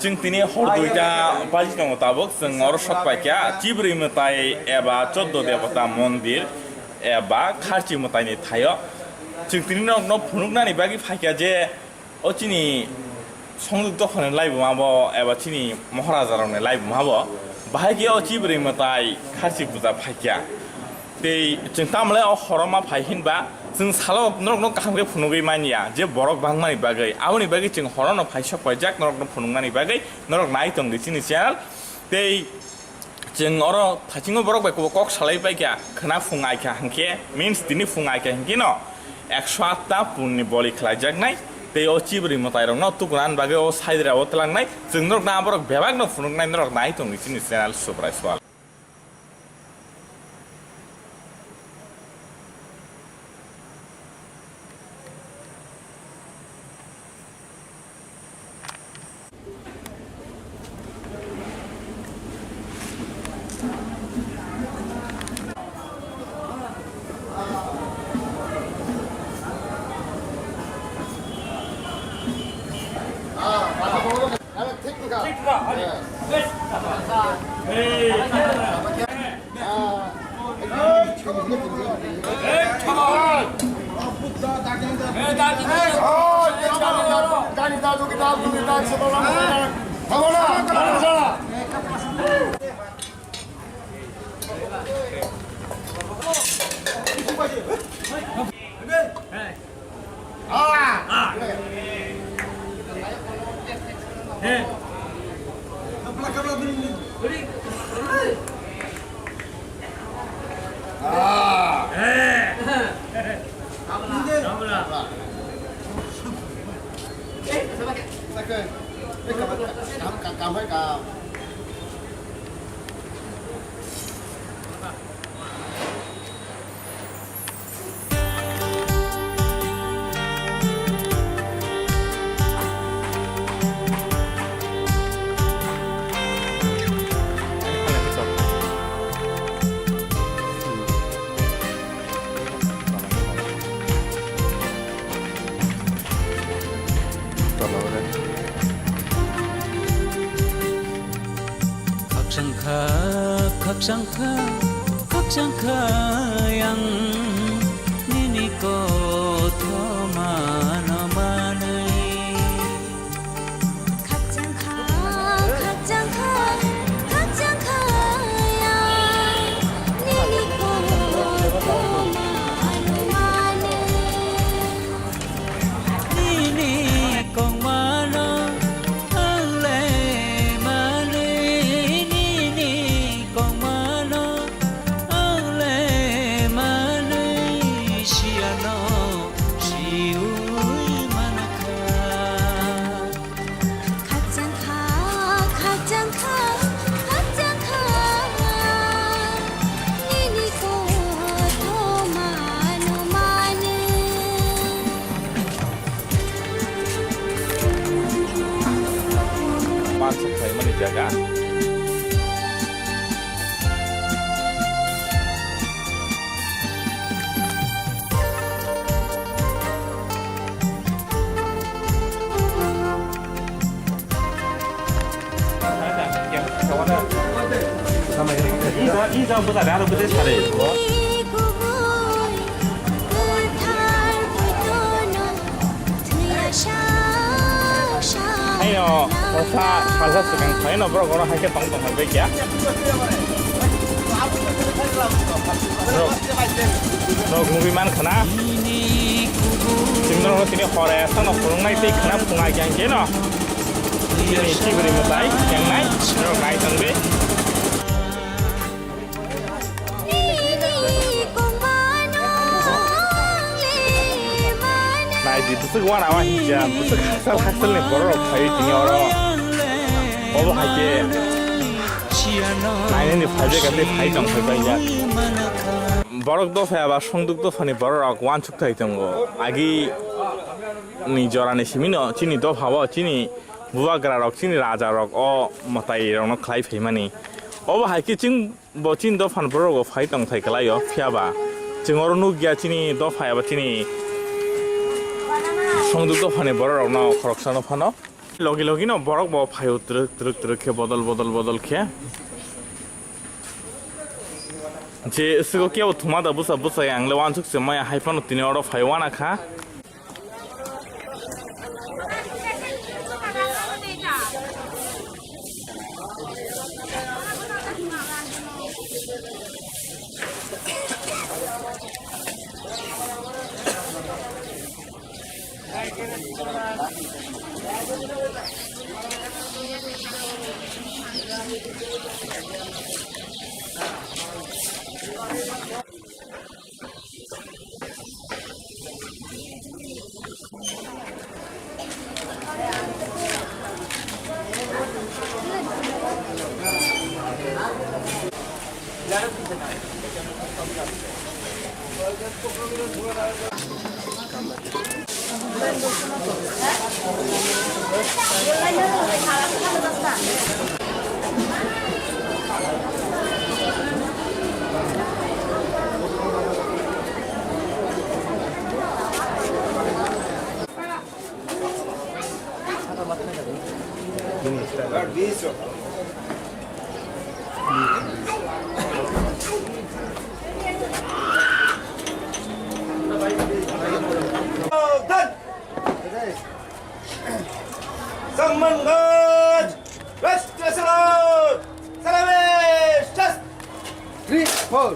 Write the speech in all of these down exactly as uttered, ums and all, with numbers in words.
Chwng tini hor duita baji tongo tabuk, chwng oro sok paikha Chibrwi mwtai eba Choddo Debota mondir eba Kharchi mwtaini thaio. Chwng tini norokno phunuknani bagwi phaikha je o chini Songduk dophani laibuma bo eba chini Moharaja rokni laibuma bo bahai khe o Chibrwi mwtai Kharchi puja phaikha. Tei chwng tamle o horo ma phai hinba chwng salo norokno kaham khe phunugwi manya je borok bangmani bagwi. Aboni bagwi chwng horono phai sok paijak norokno phunuknani bagwi, norok nai tongdi chini channel. Tei chwng oro thaichingma borok bai kok salai paikha, khwna phung aikha hinkhe, means tini phung aikha hinkhe no ekso atta punni boli khlaijaknai. Tei o Chibrwi mwtairokno tukunani bagwi o side rao tlangnai. Chwng norokno aborok bebakno phunuknai, norok nai tongdi chini channel Subrai Swal. Khakchangkha, khakchangkha, khakchangkha yang nini kothoma no manwi. Khakchangkha, khakchangkha, khakchangkha yang nini kothoma no manwi. Nini kongmano ang le manwi, nini kongmano ang le manwi, siyano siwi manakha. Khakchangkha, khakchangkha, khakchangkha, nini kothoma no manwi. Mansuk khlaimani jaga. Haino, salsa swkang khlaino borok oro hai khe tong tong hai bai kya. Rok, rok nugwi man khana. Chwng norok tini hore aswkno phunuknai tei khna phunga khe ang khe no. Chini Chibrwi mwtai khengnai, norok nai tongdi. Nai di, bwswk wana wa hija, bwswk haksal haksalni borok rok phaiwi tini oro. Obo hai khe nainani phaijak, tei phai tong phai paijak. Borok dopha eba songduk dophani borok rok uansuk thai tongo. Agi ni jorani simino chini dopha o chini bubagra rok, chini raja rok o mwtai rokno khlai phaimani. Obo hai khe chwng bo chini dophani borok rok phai tong thai kwlai o, phiya ba chwng oro nukya chini dopha eba chini songduk dophani borok rokno khoroksano phano. Logi logi no borok bo phaio twrwk twrwk twrwk khe bodol bodol bodol khe. Je swgo kebo thuma da bwsa bwsa ang le wansuk se maya hai phano tini oro phai wana kha. Sammanganj! Rest, rest, rest! Salame! Just! Three, four.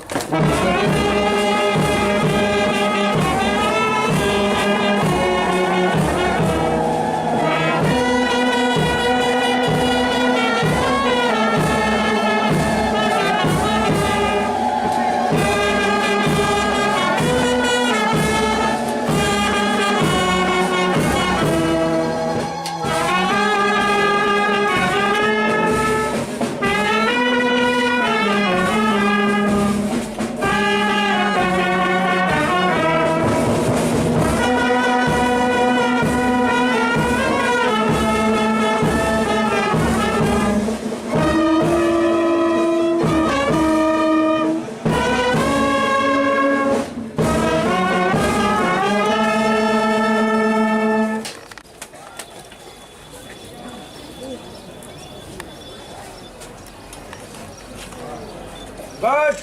Guard,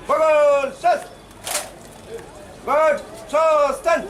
bagol, sas! Guard, sas, stand!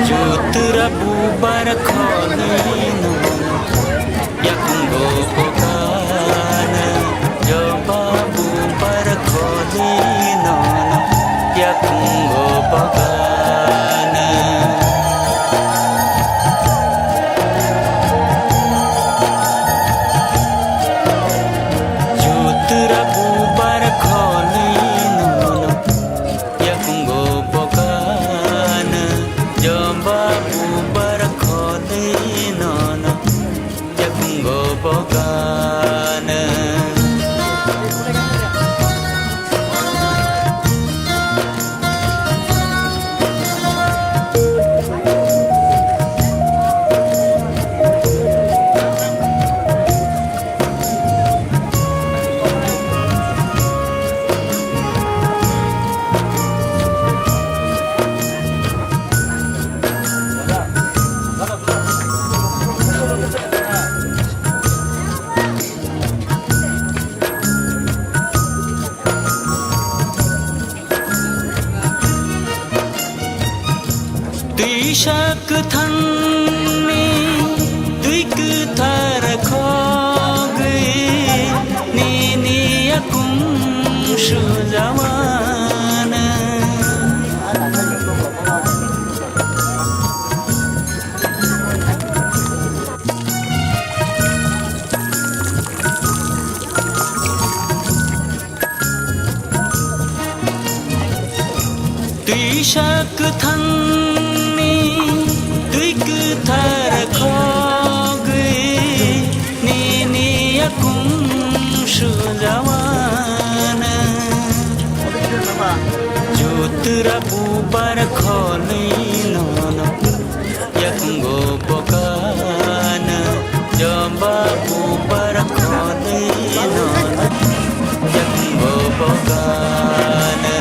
Jutra bubar kholi no yakungo bogana, joba bubar kholi no yakungo bogana. Jutra bubar kholi no yakungo bogana, joba bubar kholi no yakungo bogana. Twisa kwthangni twi kwthar khogwi nini yakung sujawana. Twisa kwthangni twi kwthar khogwi nini yakung sujawana. Jutra bubar kholi nono yakungo bogana, joba bubar kholi nono yakungo bogana.